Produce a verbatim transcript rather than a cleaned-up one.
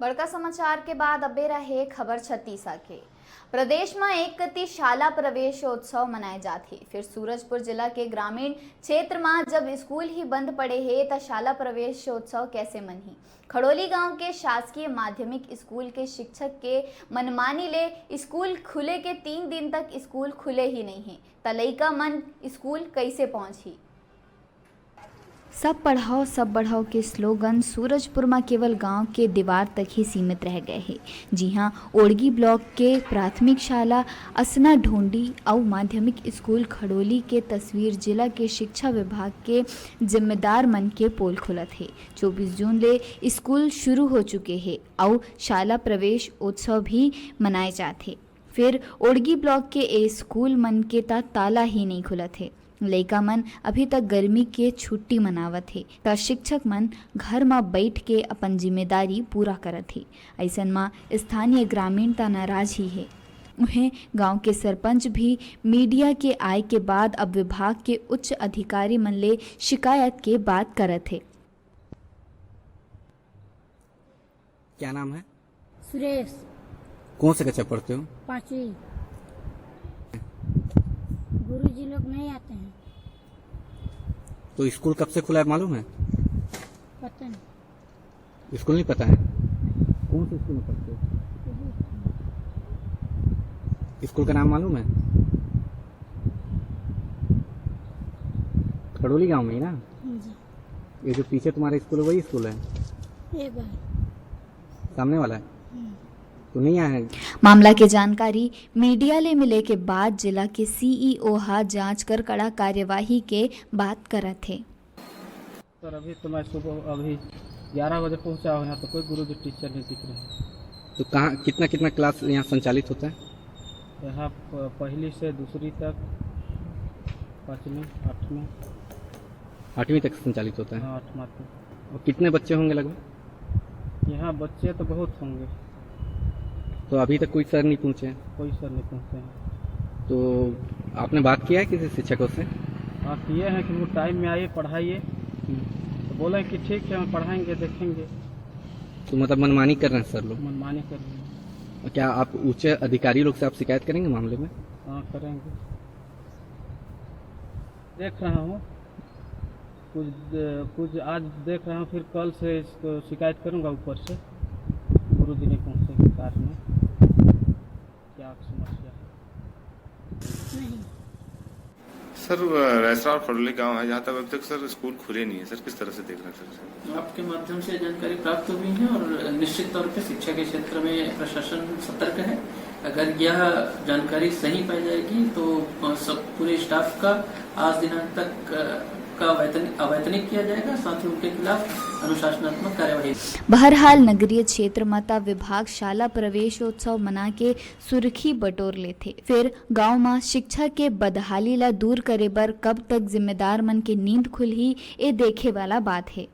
बड़का समाचार के बाद अब बेरा हे खबर छत्तीसा के। प्रदेश म एक कति शाला प्रवेशोत्सव मनाए जात हे, फिर सूरजपुर जिला के ग्रामीण क्षेत्र म जब स्कूल ही बंद पड़े हे, त शाला प्रवेशोत्सव कैसे मनही? खड़ोली गांव के शासकीय माध्यमिक स्कूल के शिक्षक के मनमानी ले स्कूल खुले के तीन दिन तक स्कूल खुले ही नहीं हे, त लइका मन स्कूल कैसे पहुंचही? सब पढ़ाओ, सब बढ़ाओ के स्लोगन सूरजपुर म केवल गांव के दीवार तक ही सीमित रह गए हे। जिहां ओड़गी ब्लॉक के प्राथमिक शाला असना ढोंडी अउ माध्यमिक स्कूल खड़ोली के तस्वीर जिला के शिक्षा विभाग के जिम्मेदार मन के पोल खुलत हे। चौबीस जून ले स्कूल शुरू हो चुके हे अउ शाला प्रवेश उत्सव भी मनाए जात हे। फिर ओड़गी ब्लॉक के ए स्कूल मन के त ताला ही नहीं खुलत हे। लइका मन अभी तक गर्मी के छुट्टी मनावत हे, त शिक्षक मन घर म बइठ के अपन जिम्मेदारी पूरा करत हे। अइसन म स्थानीय ग्रामीण त नाराज ही हे। उहें, गांव के सरपंच भी मीडिया के आय के बाद अब विभाग के उच्च अधिकारी मन ले शिकायत के बात करत हे। क्या नाम है? सुरेश। कौन से कक्षा पढ़ते हो? पाँचवीं। गुरुजी लोग नहीं आते हैं। तो स्कूल कब से खुला है, मालूम है? पता नहीं। स्कूल नहीं पता है? कौन से स्कूल में पढ़ते हो? स्कूल का नाम मालूम है? खड़ोली गांव में ही ना? जी। ये जो पीछे तुम्हारा स्कूल है, वही स्कूल है? ये भाई। सामने वाला है? हम्म। तो नहीं आया है? मामला के जानकारी मीडिया ले मिले के बाद जिला के सीईओ ह जांच कर कड़ा कार्यवाही के बात करत हे। सर, अभी तो मैं सुबह, अभी ग्यारह बजे पहुंचा हूं यहां, तो कोई गुरुजी टीचर नहीं दिख रहे हैं। तो कहां, कितना, कितना क्लास यहां संचालित होता है? यहां प-, पहली से दूसरी तक, पांचवीं, आठवीं। आठवीं तक संचालित होता है? हाँ, आठवां तक। और कितने बच्चे होंगे लगभग? यहाँ बच्चे तो बहुत होंगे। तो अभी तक कोई सर नहीं पहुंचे हैं? कोई सर नहीं पहुंचे हैं। तो आपने बात किया है किसी शिक्षकों से? हाँ, किए हैं कि वो टाइम में आइए, पढ़ाइए। हम्म। तो बोले कि ठीक है, हम पढ़ाएंगे, देखेंगे। तो मतलब मनमानी कर रहे हैं सर लोग? मनमानी कर रहे हैं। और क्या आप उच्च अधिकारी लोग से आप शिकायत करेंगे मामले में? हाँ, करेंगे। देख रहा हूँ, कुछ द-, कुछ आज देख रहा हूँ, फिर कल से इसको शिकायत करूँगा ऊपर से, गुरुजी नहीं पहुँचे के कारण। क्या समस्या है? नहीं। सर, रैसरा और खड़ोली गांव है, जहाँ तक अभी तक सर स्कूल खुले नहीं है सर, किस तरह से देख रहे हैं सर? आपके माध्यम से जानकारी प्राप्त हुई है और निश्चित तौर पे शिक्षा के क्षेत्र में प्रशासन सतर्क है। अगर यह जानकारी सही पाई जाएगी तो, अ, सब पूरे स्टाफ का आज दिनांक तक, अ, का वैतन-, अवैतनिक किया जाएगा, साथ ही उनके खिलाफ अनुशासनात्मक कार्यवाही। बहरहाल, नगरीय क्षेत्र म त विभाग शाला प्रवेशोत्सव मना के सुर्खी बटोर लेथे, फेर गांव म शिक्षा के बदहाली ल दूर करे बर कब तक जिम्मेदार मन के नींद खुलही, ए देखे वाला बात हे।